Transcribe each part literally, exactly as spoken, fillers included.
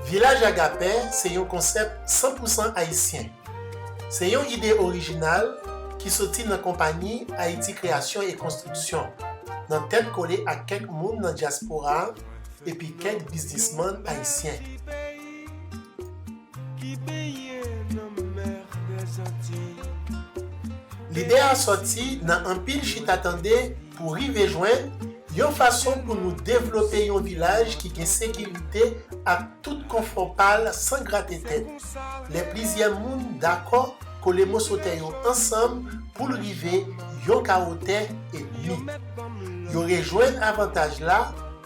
Vilaj Agapè se yon konsèp san pou san ayisyen. Se yon ide orijinal ki soti nan konpayi Ayiti Kreyasyon e Konstriksyon, nan tèt kole ak kèk moun nan dyaspora a epi kèk biznismann ayisyen. Lide a sòti nan anpil chita tande pou rive jwenn yon fason pou nou devlope yon vilaj ki gen sekirite ak tout konfò pa l san grate tèt. Lè plizyè moun dakò kole moso tè yo ansanm pou l rive yon kawo tè edmi. Yo rejwenn avantaj la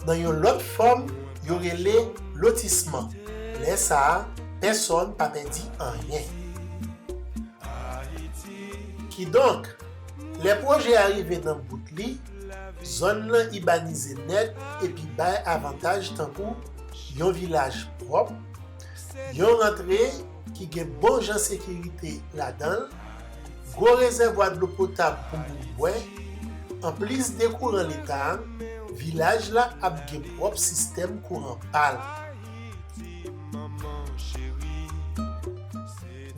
nan yon lòt fòm yo rele lotisman. Lè sa a, pèsonn pa pèdi anyen. Kidonk, lè pwojè a rive nan bout li, zòn nan ibanize nèt epi bay avantaj tankou yon vilaj pwòp, yon rantre ki gen bon jan sekirite ladan l, gwo rezèvwa dlo potab pou moun bwè, anplis de kouran leta a, vilaj la ap gen pwòp sistèm kouran pa l.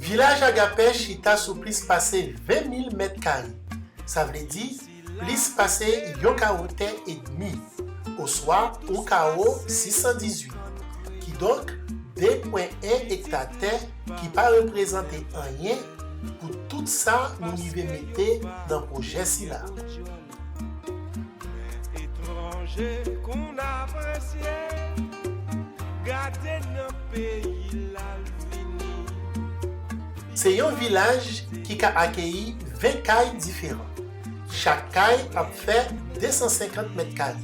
Vilaj Agapè chita sou plis pase ven mil mèt kare, sa vle di plis pase yon kawo tè edmi, oswa yon kawo sis san dizuit. Kidonk, de pwen en ekta tè ki pa reprezante anyen pou tout sa nou rive mete nan pwojè sila. Se yon vilaj ki ka akeyi ven kay diferan. Chak kay ap fè de san senkant mèt kare.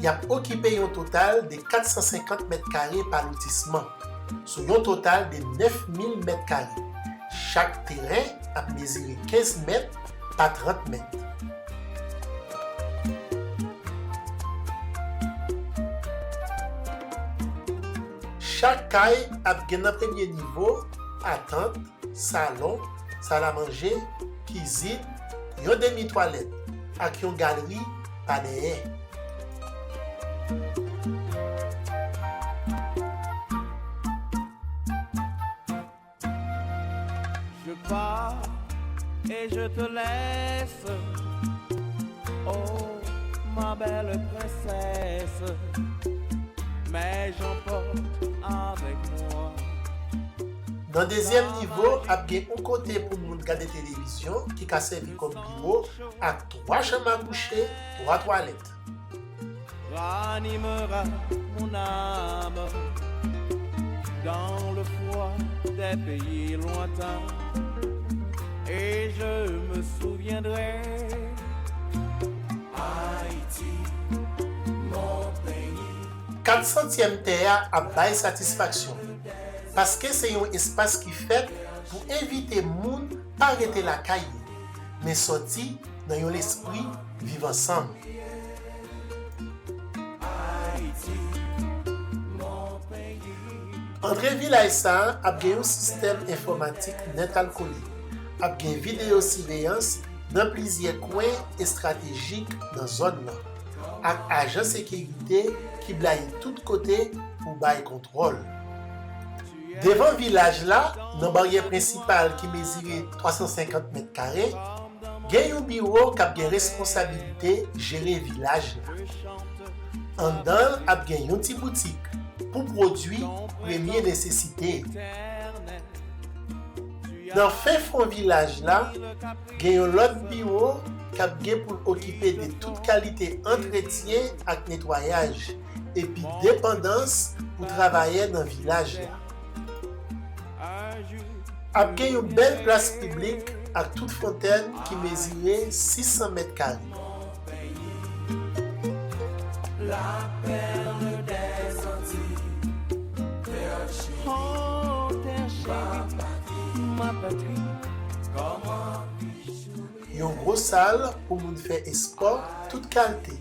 Y ap okipe yon total de kat san senkant mèt kare pa lotisman, sou yon total de nèf mil mèt kare. Chak teren ap mezire kenz mèt pa trant mèt. Chak kay ap gen nan premye nivo atant, salon, salamanje, kizin, yon demi twalèt, ak yon galri pa dèyè. Je pars et je te laisse, oh ma belle princesse, mais j'emporte avec moi. Nan dezyèm nivo, ap gen yon kote pou moun gade televizyon ki ka sèvi kòm biwo ak twa chanm a kouche, twa twalèt. Ranimera mon âme dans le froid des pays lointains. Et je me souviendrai Haïti, mon pays. Kat santyèm tè a ap bay satisfaksyon, paske se yon espas ki fèt pou envite moun pa rete lakay yo, men sòti nan yon lespri viv ansanm. Antre vilaj sa a ap gen yon sistèm enfòmatik nètalkole, ap gen videyo siveyans nan plizyè kwen estratejik nan zòn nan, ak ajan sekirite ki blayi tout kote pou bay kontwòl. Devan vilaj la, nan baryè prensipal ki mezire twa san senkant mèt kare, gen yon biwo k ap gen responsabilite jere vilaj la. Anndan l ap gen yon ti boutik pou pwodui premye nesesite yo. Nan fen fon vilaj la, gen yon lòt biwo k ap gen pou l okipe de tout kalite antretyen ak netwayaj, epi depandans pou travayè nan vilaj la. Ap gen yon bèl plas piblik ak tout fontèn ki mezire sis san mèt kare. Yon gwo sal pou moun fè espò tout kalte.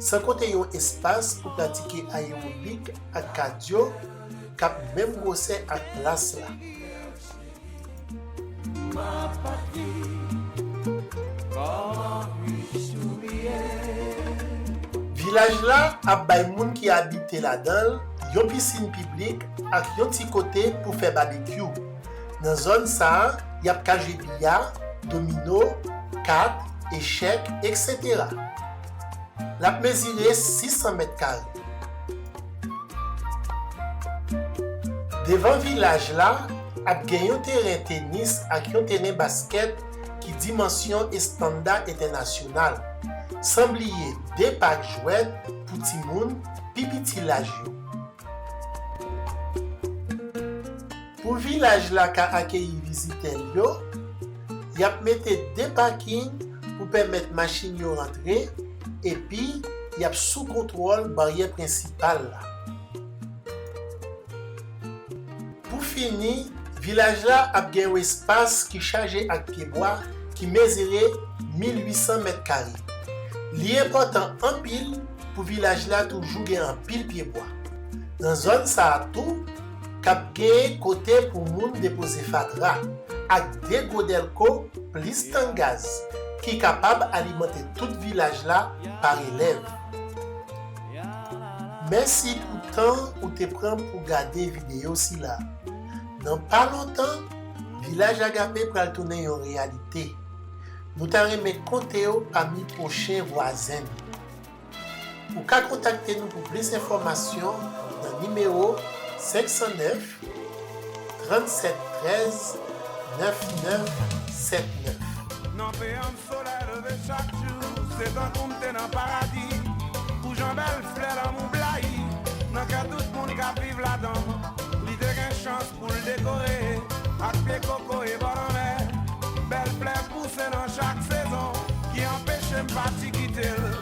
San konte yon espas pou pratike ayewobik ak kadyo k ap menm gwosè ak plas la. Vilaj la ap bay moun ki abite ladan l yon pisin piblik ak yon ti kote pou fè babekyou. Nan zòn sa a, y ap ka jwe biya, domino, kat, echèk, etsetera. L ap mezire sis san mèt kare. Devan vilaj la, ap gen yon teren tenis ak yon teren baskèt ki dimansyon estanda entènasyonal, san bliye de pak jwèt pou timoun pi piti laj yo. Pou vilaj la ka akeyi vizitè l yo, y ap mete de pakin pou pèmèt machin yo rantre, epi y ap sou kontwòl baryè prensipal la. Pou fini, vilaj la ap gen yon espas ki chaje ak pyebwa ki mezire mil uit san mèt kare. Li enpòtan anpil pou vilaj la toujou gen anpil pyebwa. Nan zòn sa a tou, k ap gen kote pou moun depoze fatra, ak de gwo dèlko plis tann gaz, ki kapab alimante tout vilaj la pa relèv. Mèsi pou tan ou te pran pou gade videyo sila. Nan pa lontan, Vilaj Agape pral tounen yon reyalite. Nou ta renmen konte w pami pwochen vwazen nou. Ou ka kontakte nou pou plis enfòmasyon nan nimewo senk san nèf, trannsèt trèz, nèf nèf sèt nèf. Nan peyi m, solèy leve chak jou, se tankou m te nan paradi. Pou jan bèl flè lanmou blayi nan kè tout moun k ap viv ladan, li te gen chans pou l dekore ak pye kokoye bò lanmè. Bèl flè pouse nan chak sezon ki anpeche m pati kite l.